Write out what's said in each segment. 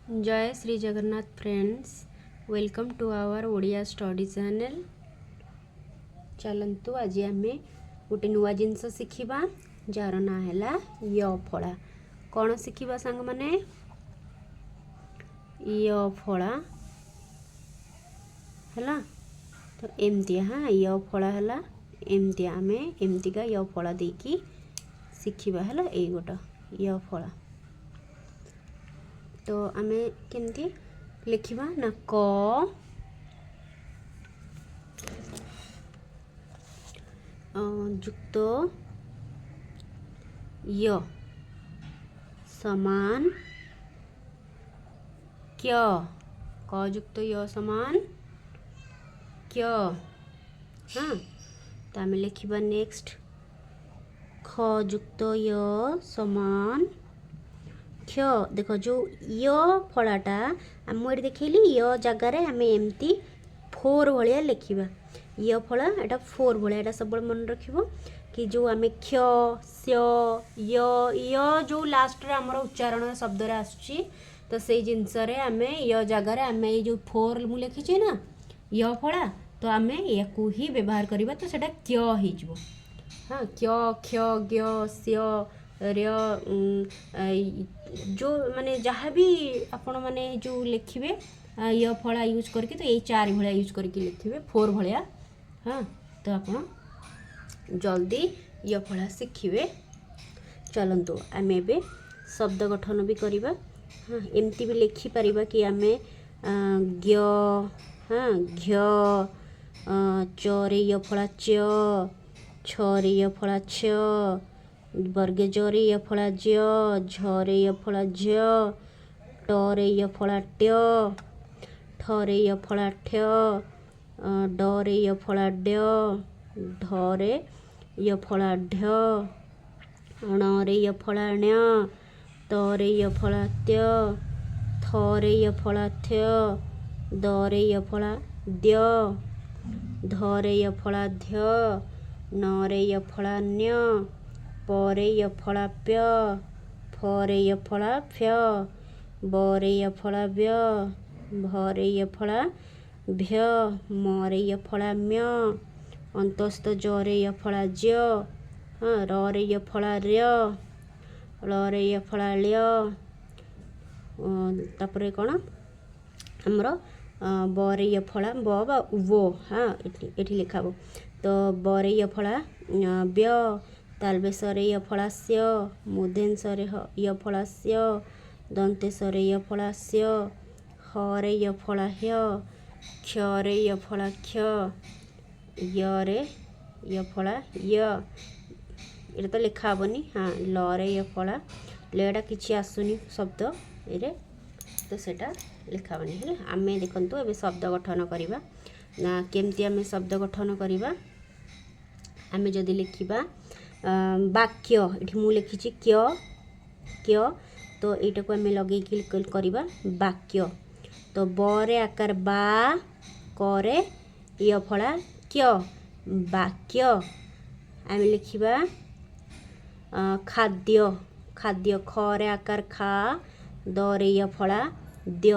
Jay Shri Jagannath friends, welcome to our Odia study channel. ଚାଲନ୍ତୁ, ଆଜି ଆମେ ଗୋଟେ ନୂଆ ଜିନିଷ ଶିଖିବା, ଯାହାର ନାଁ ହେଲା ୟ ଫଳା। କ'ଣ ଶିଖିବା ସାଙ୍ଗମାନେ? ୟ ଫଳା ହେଲା ତ ଏମିତିଆ। ହଁ, ୟ ଫଳା ହେଲା ଏମିତିଆ। ଆମେ ଏମିତିକା ୟ ଫଳା ଦେଇକି ଶିଖିବା। ହେଲା ଏଇ ଗୋଟା ୟ ଫଳା। ତ ଆମେ କେମିତି ଲେଖିବା ନା, କ ଯୁକ୍ତ ୟ ସମାନ କ୍ୟ। କ ଯୁକ୍ତ ୟ ସମାନ କ୍ୟ। ହଁ, ତ ଆମେ ଲେଖିବା ନେକ୍ସଟ, ଖ ଯୁକ୍ତ ୟ ସମାନ କ୍ଷ। ଦେଖ, ଯେଉଁ ୟ ଫଳାଟା ମୁଁ ଏଠି ଦେଖେଇଲି, ୟ ଜାଗାରେ ଆମେ ଏମିତି ଫୋର୍ ଭଳିଆ ଲେଖିବା। ୟ ଫଳା ଏଇଟା ଫୋର୍ ଭଳିଆ। ଏଇଟା ସବୁବେଳେ ମନେ ରଖିବ କି ଯେଉଁ ଆମେ କ୍ଷ, ସ୍ୟ, ୟ, ୟ ଯେଉଁ ଲାଷ୍ଟରେ ଆମର ଉଚ୍ଚାରଣ ଶବ୍ଦରେ ଆସୁଛି, ତ ସେଇ ଜିନିଷରେ ଆମେ ୟ ଜାଗାରେ ଆମେ ଏଇ ଯେଉଁ ଫୋର୍ ମୁଁ ଲେଖିଛି ନା ୟ ଫଳା, ତ ଆମେ ୟାକୁ ହିଁ ବ୍ୟବହାର କରିବା। ତ ସେଇଟା କ୍ୟ ହେଇଯିବ। ହଁ, କ୍ୟ, କ୍ଷ, ଜ୍ଞ, ସ୍ୟ, ର, ଯେଉଁ ମାନେ ଯାହା ବି ଆପଣମାନେ ଯେଉଁ ଲେଖିବେ ୟ ଫଳା ୟୁଜ୍ କରିକି, ତ ଏଇ ଚାରି ଭଳିଆ ୟୁଜ୍ କରିକି ଲେଖିବେ, ଫୋର୍ ଭଳିଆ। ହଁ, ତ ଆପଣ ଜଲ୍ଦି ୟ ଫଳା ଶିଖିବେ। ଚାଲନ୍ତୁ, ଆମେ ଏବେ ଶବ୍ଦ ଗଠନ ବି କରିବା। ହଁ, ଏମିତି ବି ଲେଖିପାରିବା କି ଆମେ ଜ୍ଞ, ହଁ, ଘ୍ୟ, ଚରେ ୟ ଫଳା ଚ, ଛରେ ୟ ଫଳା ଛ, ବର୍ଗେ ଜରେ ୟ ଫଳା ଜ୍ୟ, ଝରେ ୟ ଫଳା ଝ, ଟରେ ୟ ଫଳା ଟ୍ୟ, ଠରେ ୟ ଫଳା ଠ୍ୟ, ଡରେ ୟ ଫଳା ଡ୍ୟ, ଢରେ ୟ ଫଳା ଢ୍ୟ, ଣରେ ୟ ଫଳା ଣ୍ୟ, ତରେ ୟ ଫଳା ତ୍ୟ, ଥରେ ୟ ଫଳା ଥ୍ୟ, ଦରେ ୟ ଫଳା ଦ୍ୟ, ଧରେ ୟ ଫଳା ଧ୍ୟ, ନରେ ୟ ଫଳା ନ୍ୟ, ପରେ ୟ ଫଳା ପ୍ୟ, ଫରେ ୟ ଫଳା ଫ୍ୟ, ବରେ ୟ ଫଳା ବ୍ୟ, ଭରେ ୟ ଫଳା ଭ୍ୟ, ମରେ ୟ ଫଳା ମ୍ୟ, ଅନ୍ତସ୍ଥ ଜରେ ୟ ଫଳା ଜ୍ୟ, ହଁ, ରରେ ୟ ଫଳା ର୍ୟ, ଳରେ ୟ ଫଳା ଳ୍ୟ। ତାପରେ କ'ଣ ଆମର ବରେ ୟ ଫଳା ବ ବା ୱ। ହଁ, ଏଠି ଲେଖା ହବ। ତ ବରେ ୟ ଫଳା ବ୍ୟ, ତାଲବେଶରେ ୟ ଫଳା ସ୍ୟ, ମୂର୍ଦ୍ଧନ୍ୟରେ ୟ ଫଳା ସ୍ୟ, ଦନ୍ତେଶରେ ୟ ଫଳା ସ୍ୟ, ହରେ ୟ ଫଳା ହ୍ୟ, କ୍ଷରେ ୟ ଫଳା କ୍ଷ, ୟରେ ୟ ଫଳା ୟ। ଏଇଟା ତ ଲେଖା ହେବନି। ହଁ, ଲରେ ୟ ଫଳା ଲେଟା କିଛି ଆସୁନି ଶବ୍ଦ ଏରେ, ତ ସେଇଟା ଲେଖା ହେବନି। ହେଲା, ଆମେ ଦେଖନ୍ତୁ ଏବେ ଶବ୍ଦ ଗଠନ କରିବା ନା, କେମିତି ଆମେ ଶବ୍ଦ ଗଠନ କରିବା। ଆମେ ଯଦି ଲେଖିବା ବାକ୍ୟ, ଏଠି ମୁଁ ଲେଖିଛି କ୍ୟ, କ୍ୟ, ତ ଏଇଟାକୁ ଆମେ ଲଗେଇକି କରିବା ବାକ୍ୟ। ତ ବରେ ଆକାର ବା, କରେ ୟ ଫଳା କ୍ୟ, ବାକ୍ୟ। ଆମେ ଲେଖିବା ଖାଦ୍ୟ। ଖାଦ୍ୟ, ଖରେ ଆକାର ଖା, ଦରେ ୟ ଫଳା ଦ୍ୟ।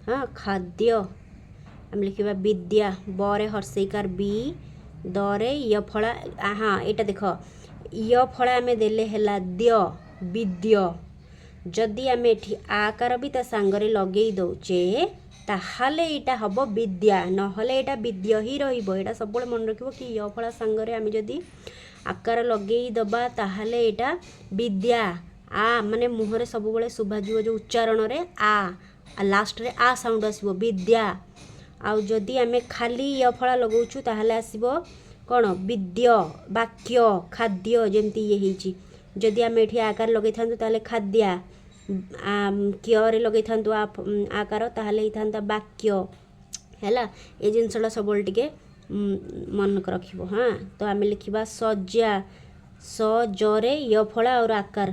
ହଁ, ଖାଦ୍ୟ। ଆମେ ଲେଖିବା ବିଦ୍ୟା। ବରେ ହର୍ଷଇକାର ବି, ଦରେ ୟ ଫଳା। ହଁ, ଏଇଟା ଦେଖ, ୟ ଫଳା ଆମେ ଦେଲେ ହେଲା ଦ୍ୟ, ବିଦ୍ୟ। ଯଦି ଆମେ ଏଠି ଆକାର ବି ତା ସାଙ୍ଗରେ ଲଗେଇ ଦେଉଛେ, ତାହେଲେ ଏଇଟା ହେବ ବିଦ୍ୟା, ନହେଲେ ଏଇଟା ବିଦ୍ୟ ହିଁ ରହିବ। ଏଇଟା ସବୁବେଳେ ମନେ ରଖିବ କି ୟ ଫଳା ସାଙ୍ଗରେ ଆମେ ଯଦି ଆକାର ଲଗେଇ ଦେବା, ତାହେଲେ ଏଇଟା ବିଦ୍ୟା। ଆ ମାନେ ମୁହଁରେ ସବୁବେଳେ ଶୁଭାଯିବ ଯେଉଁ ଉଚ୍ଚାରଣରେ ଆ, ଲାଷ୍ଟରେ ଆ ସାଉଣ୍ଡ ଆସିବ, ବିଦ୍ୟା। ଆଉ ଯଦି ଆମେ ଖାଲି ୟ ଫଳା ଲଗାଉଛୁ, ତାହେଲେ ଆସିବ କ'ଣ? ବିଦ୍ୟ, ବାକ୍ୟ, ଖାଦ୍ୟ, ଯେମିତି ଇଏ ହେଇଛି। ଯଦି ଆମେ ଏଠି ଆକାର ଲଗେଇଥାନ୍ତୁ, ତାହେଲେ ଖାଦ୍ୟା, କ୍ୟରେ ଲଗେଇଥାନ୍ତୁ ଆକାର, ତାହେଲେ ହେଇଥାନ୍ତା ବାକ୍ୟ। ହେଲା, ଏ ଜିନିଷଟା ସବୁବେଳେ ଟିକେ ମନେ ରଖିବ। ହଁ, ତ ଆମେ ଲେଖିବା ଶଯ୍ୟା। ସ ଜରେ ୟ ଫଳା ଆଉ ଆକାର,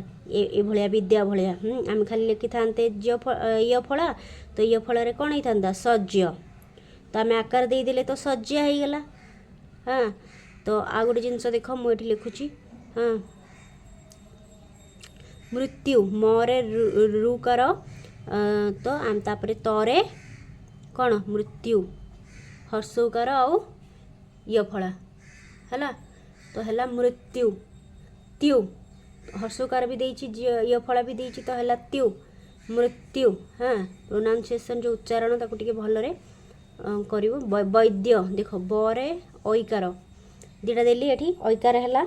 ଏଭଳିଆ ବିଦ୍ୟା ଭଳିଆ। ଆମେ ଖାଲି ଲେଖିଥାନ୍ତେ ୟ ଫଳା, ତ ୟ ଫଳାରେ କ'ଣ ହେଇଥାନ୍ତା? ସଜ୍ୟ। ତ ଆମେ ଆକାର ଦେଇଦେଲେ ତ ଶଯ୍ୟା ହେଇଗଲା। ହଁ, ତ ଆଉ ଗୋଟେ ଜିନିଷ ଦେଖ, ମୁଁ ଏଠି ଲେଖୁଛି। ହଁ, ମୃତ୍ୟୁ। ମରେ ରୁକାର ତ ତାପରେ ତରେ କ'ଣ? ମୃତ୍ୟୁ, ହର୍ଷଉକାର ଆଉ ୟ ଫଳା ହେଲା। ତ ହେଲା ମୃତ୍ୟୁ। ତ୍ୟୁ, ହର୍ଷଉକାର ବି ଦେଇଛି, ୟ ଫଳା ବି ଦେଇଛି, ତ ହେଲା ତ୍ୟୁ, ମୃତ୍ୟୁ। ହଁ, ପ୍ରୋନାଉନ୍ସିଏସନ୍ ଯେଉଁ ଉଚ୍ଚାରଣ, ତାକୁ ଟିକେ ଭଲରେ କରିବ। ବୈଦ୍ୟ, ଦେଖ, ବରେ ଐକାର ଦୁଇଟା ଦେଲି, ଏଠି ଐକାର ହେଲା।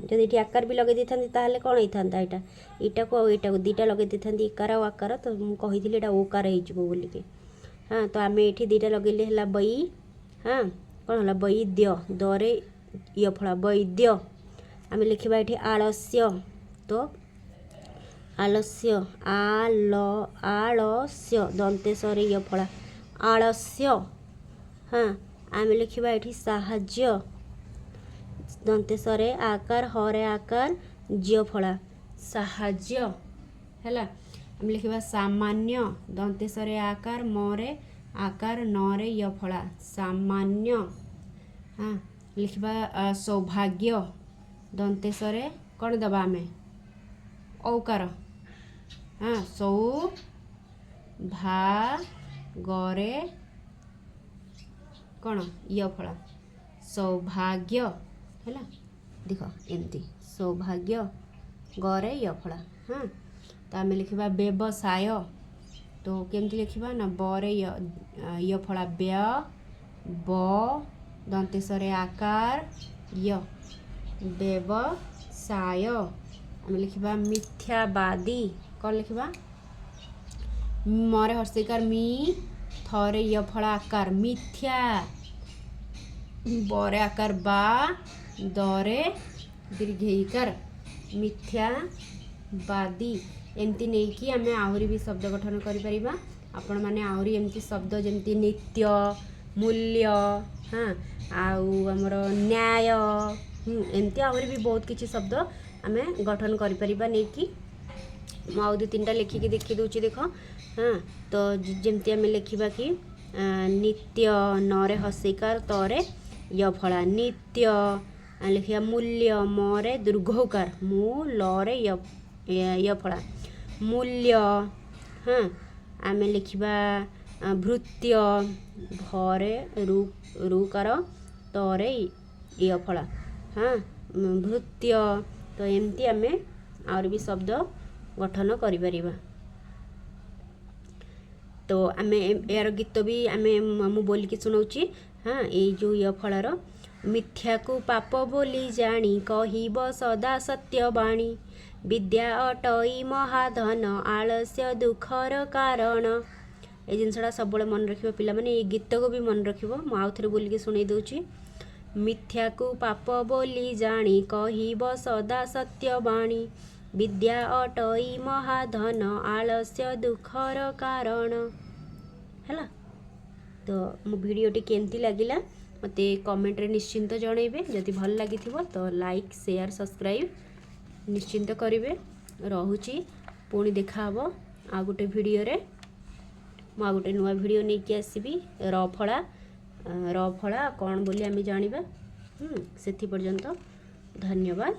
ଯଦି ଏଠି ଆକାର ବି ଲଗେଇ ଦେଇଥାନ୍ତି, ତାହେଲେ କ'ଣ ହେଇଥାନ୍ତା? ଏଇଟା, ଏଇଟାକୁ ଆଉ ଏଇଟାକୁ ଦୁଇଟା ଲଗେଇ ଦେଇଥାନ୍ତି, ଇକାର ଆଉ ଆକାର, ତ ମୁଁ କହିଥିଲି ଏଇଟା ଓକାର ହେଇଯିବ ବୋଲିକି। ହଁ, ତ ଆମେ ଏଠି ଦୁଇଟା ଲଗେଇଲେ ହେଲା ବଇ। ହଁ, କ'ଣ ହେଲା? ବୈଦ୍ୟ, ଦରେ ୟ ଫଳା, ବୈଦ୍ୟ। ଆମେ ଲେଖିବା ଏଠି ଆଳସ୍ୟ। ତ ଆଳସ୍ୟ, ଆଲ, ଆଳସ୍ୟ, ଦନ୍ତେଶରେ ୟ ଫଳା, ଆଳସ୍ୟ। ହଁ, ଆମେ ଲେଖିବା ଏଠି ସାହାଯ୍ୟ, ଦନ୍ତେଶରେ ଆକାର, ହରେ ଆକାର, ଜ୍ୟ ଫଳା, ସାହାଯ୍ୟ ହେଲା। ଆମେ ଲେଖିବା ସାମାନ୍ୟ, ଦନ୍ତେଶରେ ଆକାର, ମରେ ଆକାର, ନରେ ୟ ଫଳା, ସାମାନ୍ୟ। ହଁ, ଲେଖିବା ସୌଭାଗ୍ୟ, ଦନ୍ତେଶରେ କ'ଣ ଦେବା ଆମେ? ଔକାର। ହଁ, ସୌ ଭା ଗରେ କ'ଣ? ୟ ଫଳା, ସୌଭାଗ୍ୟ ହେଲା। ଦେଖ, ଏମିତି ସୌଭାଗ୍ୟ, ଗରେ ୟ ଫଳା। ହଁ, ତ ଆମେ ଲେଖିବା ବ୍ୟବସାୟ। ତ କେମିତି ଲେଖିବା ନା ବରେ ୟ, ୟ ଫଳା, ବ୍ୟ, ବ, ଦନ୍ତେଶରେ ଆକାର, ୟ, ବ୍ୟବସାୟ। ଆମେ ଲେଖିବା ମିଥ୍ୟାବାଦୀ। କ'ଣ ଲେଖିବା? ମରେ ହର୍ଷିକାର ମି, ଥରେ ୟ ଫଳା ଆକାର, ମିଥ୍ୟା, ବରେ ଆକାର ବା, ଦରେ ଦୀର୍ଘଇକାର, ମିଥ୍ୟାବାଦୀ। ଏମିତି ନେଇକି ଆମେ ଆହୁରି ବି ଶବ୍ଦ ଗଠନ କରିପାରିବା। ଆପଣମାନେ ଆହୁରି ଏମିତି ଶବ୍ଦ, ଯେମିତି ନିତ୍ୟ, ମୂଲ୍ୟ, ହଁ, ଆଉ ଆମର ନ୍ୟାୟ, ଏମିତି ଆହୁରି ବି ବହୁତ କିଛି ଶବ୍ଦ ଆମେ ଗଠନ କରିପାରିବା ନେଇକି। ମୁଁ ଆଉ ଦୁଇ ତିନିଟା ଲେଖିକି ଦେଖି ଦେଉଛି, ଦେଖ। ହଁ, ତ ଯେମିତି ଆମେ ଲେଖିବା କି ନିତ୍ୟ, ନରେ ହସିକାର, ତରେ ୟ ଫଳା, ନିତ୍ୟ। ଆମେ ଲେଖିବା ମୂଲ୍ୟ, ମରେ ଦୀର୍ଘଉକାର, ମୁ ଲରେ ୟ, ୟ ଫଳା, ମୂଲ୍ୟ। ହଁ, ଆମେ ଲେଖିବା ଭୃତ୍ୟ, ଭରେ ରୁ, ରୁକାର, ତରେ ୟ ଫଳା। ହଁ, ଭୃତ୍ୟ। ତ ଏମିତି ଆମେ ଆହୁରି ବି ଶବ୍ଦ ଗଠନ କରିପାରିବା। ତ ଆମେ ଏହାର ଗୀତ ବି ଆମେ ମୁଁ ବୋଲିକି ଶୁଣାଉଛି। ହଁ, ଏଇ ଯେଉଁ ୟ ଫଳାର: ମିଥ୍ୟାକୁ ପାପ ବୋଲି ଜାଣି କହିବ ସଦା ସତ୍ୟବାଣୀ, ବିଦ୍ୟା ଅଟଇ ମହାଧନ, ଆଳସ୍ୟ ଦୁଃଖର କାରଣ। ଏଇ ଜିନିଷଟା ସବୁବେଳେ ମନେ ରଖିବ ପିଲାମାନେ, ଏଇ ଗୀତକୁ ବି ମନେ ରଖିବ। ମୁଁ ଆଉ ଥରେ ବୋଲିକି ଶୁଣେଇ ଦେଉଛି: ମିଥ୍ୟାକୁ ପାପ ବୋଲି ଜାଣି କହିବ ସଦା ସତ୍ୟବାଣୀ, ବିଦ୍ୟା ଅଟଇ ମହାଧନ, ଆଳସ୍ୟ ଦୁଃଖର କାରଣ। ହେଲା। ତ ମୋ ଭିଡ଼ିଓଟି କେମିତି ଲାଗିଲା, ମୋତେ କମେଣ୍ଟରେ ନିଶ୍ଚିନ୍ତ ଜଣାଇବେ। ଯଦି ଭଲ ଲାଗିଥିବ, ତ ଲାଇକ୍, ସେୟାର, ସବସ୍କ୍ରାଇବ୍ ନିଶ୍ଚିନ୍ତ କରିବେ। ରହୁଛି, ପୁଣି ଦେଖାହେବ ଆଉ ଗୋଟେ ଭିଡ଼ିଓରେ। ମୁଁ ଆଉ ଗୋଟେ ନୂଆ ଭିଡ଼ିଓ ନେଇକି ଆସିବି, ର ଫଳା। ର ଫଳା କ'ଣ ବୋଲି ଆମେ ଜାଣିବା। ସେଥି ପର୍ଯ୍ୟନ୍ତ ଧନ୍ୟବାଦ।